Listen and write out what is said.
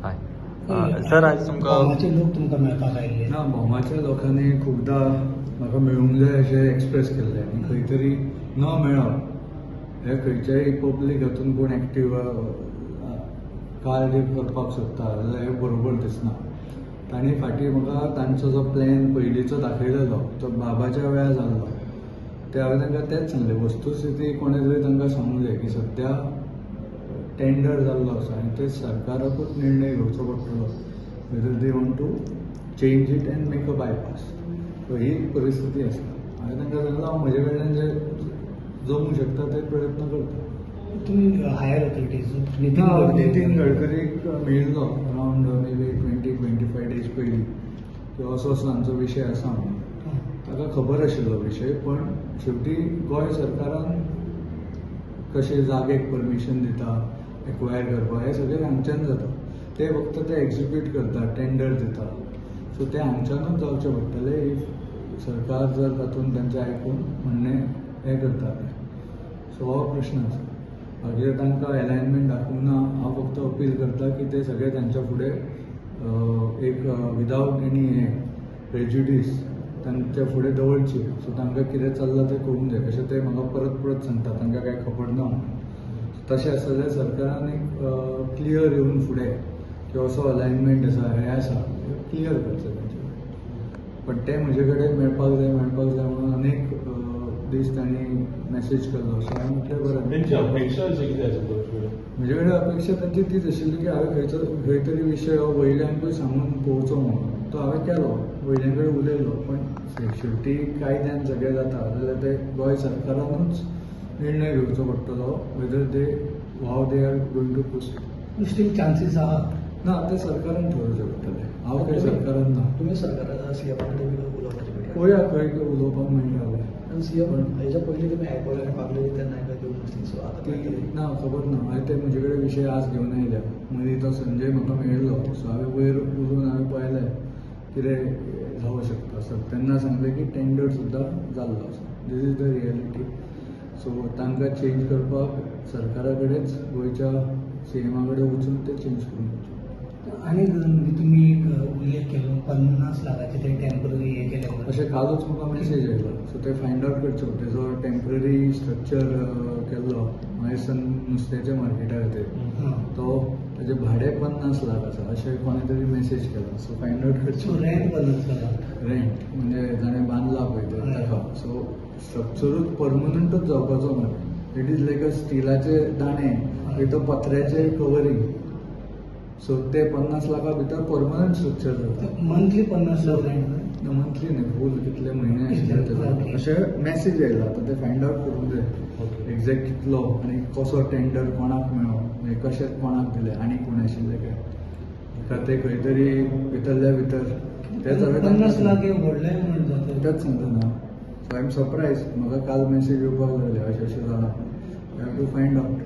हय सर, आज तुमकां भोमाचे लोक तुमकां मेळपाक आयिल्ले? ना, भोमाच्या लोकांनी खुबदां म्हाका मेळूंक जाय अशें एक्सप्रेस केल्लें आनी खंय तरी न मेळप हे खंयच्याय पब्लीक हातून कोण एक्टीव कार्य करपाक सोदता जाल्यार हें बरोबर दिसना. तांणी फाटीं म्हाका तांचो जो प्लॅन पयलींचो दाखयलेलो, तो बाबाच्या वेळार जाल्लो, ते हांवें तांकां तेंच सांगलें, वस्तुस्थिती कोणें तरी तांकां सांगूंक जाय की सद्या टेंडर जाल्लो आसा आनी ते सरकाराकूच निर्णय घेवचो पडटलो whether they want to change it and make a bypass. So ही परिस्थिती आसा. हांवें तांकां सांगलां, हांव म्हजे कडल्यान जे जमूंक शकता ते प्रयत्न करता. तुमी हायर ऑथॉरिटीज, नितीन ना, गडकरी? नितीन गडकरीक मेळिल्लो around maybe 20-25 days पयलीं की असो असो आमचो विशय आसा म्हणून. ताका खबर आशिल्लो विशय, पण शेवटी गोंय सरकारान कशें जागेक परमिशन दिता, एक्वायर करपाक, हें सगळें हांगच्यान जाता. ते फक्त ते एक्जिक्यूट करता, टेंडर दिता. सो तें हांगच्यानूच जावचें पडटलें if सरकार जर तातूंत तांचें आयकून म्हणणें हें करता तें. सो हो प्रश्न आसा. बाकी तांकां एलायनमेंट दाखोवंक ना. हांव फक्त अपील करता की ते सगळे तांच्या फुडें एक विदावट एनी हें प्रेज्युडीस तांच्या फुडें दवरची. सो तांकां कितें चल्लां तें कळूंक जाय. अशें ते म्हाका परत परत सांगता, तांकां कांय खबर ना म्हणून. तशें आसा जाल्यार सरकारान एक क्लियर येवन फुडें की असो अलायनमेंट आसा, हें आसा, क्लियर करचें तांचे कडेन. पण ते म्हजे कडेन मेळपाक जाय, मेळपाक जाय म्हणून अनेक दीस तांणी मॅसेज केल्लो. सो हांवें म्हटलें बरें. तेंची अपेक्षा अशी कितें आसा तुमचे कडेन? म्हजे कडेन अपेक्षा तांची तीच आशिल्ली की हांवें खंयचो खंय तरी विशय हो वयल्यांकूय सांगून पळोवचो म्हणून. तो हांवें केलो, वयल्यां कडेन उलयलो, पण शेवटी कायद्यान सगळें जाता जाल्यार ते गोंय सरकारानूच निर्णय घेवचो पडटलो whether they how they are going to proceed. Still chances आहा? ना, ते सरकारान थारोवचें पडटलें, हांव खंय सरकारान ना. तुमी सरकारा सीएमा कडेन बी उलोवपाचें बेगीन? पळोवया खंय खंय उलोवपाक मेळटा जाल्यार. आनी सीएम हेच्या पयलीं तुमी आयकलें आनी बागलेली तेन्ना हेका घेवन आसली, सो आतां ती काय कितें? ना, खबर ना. हांवें ते म्हजे कडेन विशय आज घेवन आयल्या. मदीं तो संजय म्हाका मेळिल्लो, सो हांवें वयर उलोवन हांवें पळयलें कितें जावं शकता. सर तेन्ना सांगलें की टेंडर सुद्दां जाल्लो आसा, this is the reality. So तांकां चेंज करपाक सरकारा कडेच, गोंयच्या सीएमा कडेन वचून ते चेंज करूंक घेवचें. आनी तुमी एक उल्लेख केलो, 50 लाखाचे ते टेम्पररी हे केले म्हणून. अशें कालूच म्हाका मॅसेज आयलो. सो ते फायंड आवट करचें पडटलें. जो टेम्पररी स्ट्रक्चर केल्लो मागीर नुस्त्याच्या मार्केटा खातीर, तो ताजें भाडें 50 लाख आसा अशें कोणें तरी मॅसेज केला. सो फायंड आवट सो करचें. रेंट 50 लाख? रेंट म्हणजे जाणें बांदला पळय ते ताका. सो स्ट्रक्चरूच परमनंटूच जावपाचो मरे. It is like अ स्टिलाचे दाणे, मागीर तो पत्र्याचे कवरींग. सो ते 50 लाखा भितर परमनंट स्ट्रक्चर जाता. Monthly 50 lakh rent? मंथली न्ही, फूल कितले म्हयने आशिल्ले ते, अशें मॅसेज आयला. आतां ते फायंड आवट करूंक जाय एक्झॅक्ट कितलो आनी कसो टेंडर कोणाक मेळ्ळो, म्हणजे कशें कोणाक दिलें आनी कोण आशिल्ले काय का ते खंय तरी भितरल्या भितर तेच हांवें 50 लाख हे व्हडलें म्हण जाता. तेच सांगता ना. सो I am surprise, म्हाका काल मॅसेज येवपाक लागले अशें अशें जालां. I have to find out.